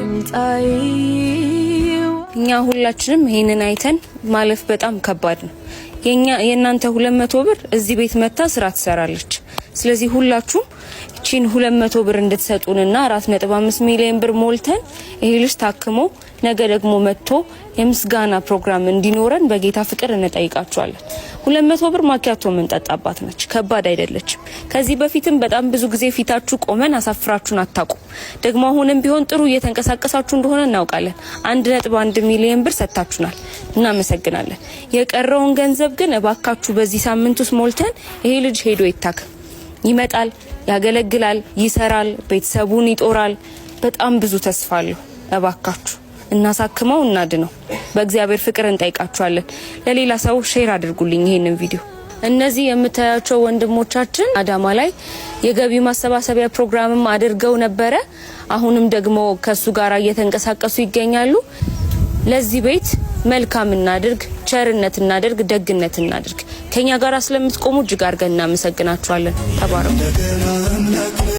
ይምጣ። እኛ ሁላችንም ይሄንን አይተን ማለፍ በጣም ከባድ ነው። የኛ የእናንተ 200 ብር እዚህ ቤት መታ ስራ ትሰራለች። ስለዚህ ሁላችሁም እቺን 200 ብር እንድትሰጡንና 4.5 ሚሊዮን ብር ሞልተን ይሄ ልጅ ታክሞ ነገ ደግሞ መጥቶ የምስጋና ፕሮግራም እንዲኖረን በጌታ ፍቅር እንጠይቃችኋለን። 200 ብር ማኪያቶ የምንጠጣባት ነች። ከባድ አይደለችም። ከዚህ በፊትም በጣም ብዙ ጊዜ ፊታችሁ ቆመን አሳፍራችሁን አታውቁም። ደግሞ አሁንም ቢሆን ጥሩ እየተንቀሳቀሳችሁ እንደሆነ እናውቃለን። 1.1 ሚሊዮን ብር ሰጥታችሁናል፣ እናመሰግናለን። የቀረውን ገንዘብ ግን እባካችሁ በዚህ ሳምንት ውስጥ ሞልተን ይሄ ልጅ ሄዶ ይታከም። ይመጣል፣ ያገለግላል፣ ይሰራል፣ ቤተሰቡን ይጦራል። በጣም ብዙ ተስፋ አለው። እባካችሁ እናሳክመው፣ እናድነው። በእግዚአብሔር ፍቅር እንጠይቃችኋለን። ለሌላ ሰው share አድርጉልኝ ይሄንን ቪዲዮ። እነዚህ የምታያቸው ወንድሞቻችን አዳማ ላይ የገቢ ማሰባሰቢያ ፕሮግራምም አድርገው ነበረ። አሁንም ደግሞ ከሱ ጋር እየተንቀሳቀሱ ይገኛሉ። ለዚህ ቤት መልካም እናድርግ፣ ቸርነት እናድርግ፣ ደግነት እናድርግ። ከኛ ጋር ስለምትቆሙ እጅግ አድርገን እናመሰግናችኋለን። ተባረኩ።